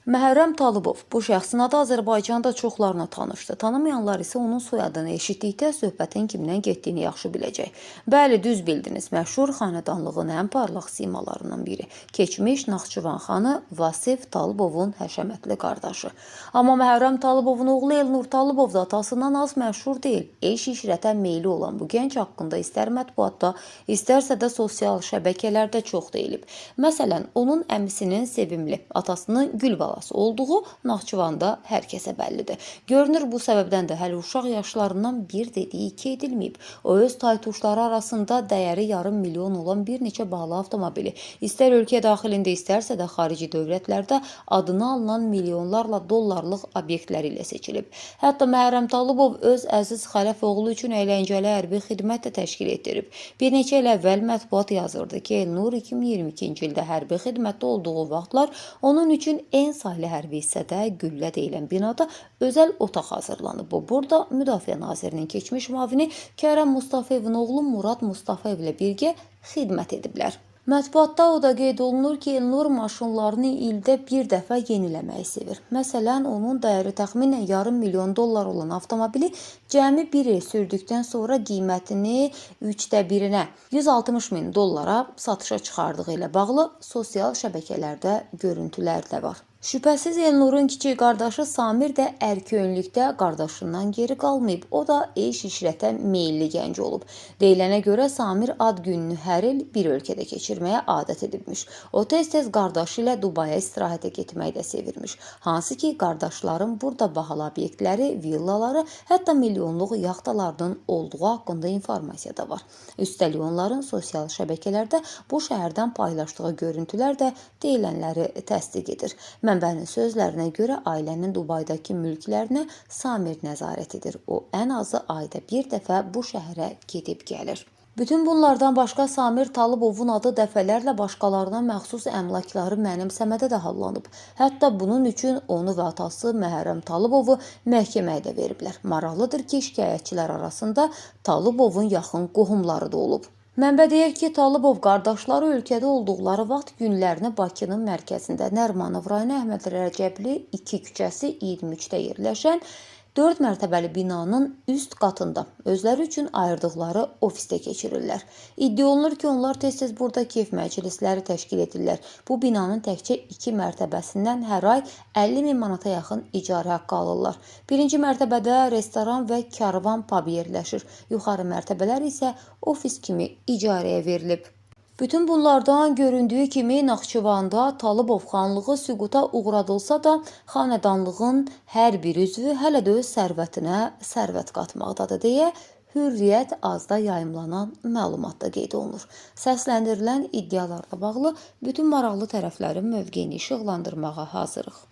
Məhərrəm Talıbov. Bu şəxsin adı Azərbaycanda çoxlarına tanışdı. Tanımayanlar isə onun soyadını eşitdikdə söhbətin kimdən getdiyini yaxşı biləcək. Bəli, düz bildiniz. Məşhur xanədanlığın ən parlaq simalarından biri. Keçmiş Naxçıvan xanı Vasif Talıbovun həşəmətli qardaşı. Amma Məhərrəm Talıbovun oğlu Elnur Talıbov da atasından az məşhur deyil. Eş işrətə meyli olan bu gənc haqqında istər mətbuatda, istərsə də sosial şəbəkələrdə çox deyilib. Məsələn, onun əmisinin sevimli, atasının gül balası olduğu Naxçıvanda hər kəsə bəllidir. Görünür bu səbəbdən də hələ uşaq yaşlarından bir dediyi iki edilməyib. O öz taytuşları arasında dəyəri yarım milyon olan bir neçə bahalı avtomobili, istər ölkə daxilində, istərsə də xarici dövlətlərdə adına alınan milyonlarla dollarlıq obyektləri ilə seçilib. Hətta Məhərrəm Talıbov öz əziz xələf oğlu üçün əyləncəli hərbi xidmət də təşkil etdirib. Bir neçə il əvvəl mətbuat yazırdı ki, Elnur 2022-ci ildə hərbi xidmətdə olduğu vaxtlar onun üçün en saylı hərbi hissədə Güllə deyilən binada özəl otaq hazırlanıb. Bu burada Müdafiə Nazirinin keçmiş müavini Kərəm Mustafayevin oğlu Murad Mustafayev ilə birgə xidmət ediblər. Mətbuatda o da qeyd olunur ki, Elnur maşınlarını ildə bir dəfə yeniləməyi sevir. Məsələn, onun dəyəri təxminən yarım milyon dollar olan avtomobili cəmi bir il sürdükdən sonra qiymətini 3də 1-inə 160 min dollara satışa çıxardığı ilə bağlı sosial şəbəkələrdə görüntülər də var. Şübhəsiz Elnurun kiçik qardaşı Samir də ərköyünlükdə qardaşından geri qalmayıb. O da eş işrətə meyilli gənc olub. Deyilənə görə Samir ad gününü hər il bir ölkədə keçirməyə adət edibmiş. O tez-tez qardaşı ilə Dubaya istirahətə getməyi də sevirmiş. Hansı ki, qardaşların burada bahalı obyektləri, villaları, hətta milyonluq yaxtalarının olduğu haqqında informasiya da var. Üstəlik onların sosial şəbəkələrdə bu şəhərdən paylaşdığı görüntülər də deyilənləri təsdiq edir. Mənbənin sözlərinə görə ailənin Dubaydakı mülklərinə Samir nəzarət edir. O ən azı ayda bir dəfə bu şəhərə gedib gəlir. Bütün bunlardan başqa Samir Talıbovun adı dəfələrlə başqalarına məxsus əmlakları mənimsəmədə də hallanıb. Hətta bunun üçün onu və atası Məhərrəm Talıbovu məhkəməyə də veriblər. Maraqlıdır ki, şikayətçilər arasında Talıbovun yaxın qohumları da olub. Mənbə deyir ki, Talıbov qardaşları ölkədə olduqları vaxt günlərini Bakının mərkəzində Nərimanov rayonu Əhməd Rəcəbli 2 küçəsi 23-də yerləşən 4 mərtəbəli binanın üst qatında özləri üçün ayırdıqları ofisdə keçirirlər. İddia olunur ki, onlar tez-tez burada keyf məclisləri təşkil edirlər. Bu binanın təkcə 2 mərtəbəsindən hər ay 50 min manata yaxın icarə haqqı alırlar. Birinci mərtəbədə restoran və karvan pub yerləşir. Yuxarı mərtəbələr isə ofis kimi icarəyə verilib. Bütün bunlardan göründüyü kimi Naxçıvanda Talıbov xanlığı süquta uğradılsa da, xanədanlığın hər bir üzvü hələ də öz sərvətinə sərvət qatmaqdadır deyə Hürriyyət azda yayımlanan məlumatda qeyd olunur. Səsləndirilən iddialarla bağlı bütün maraqlı tərəflərin mövqeyini işıqlandırmağa hazırıq.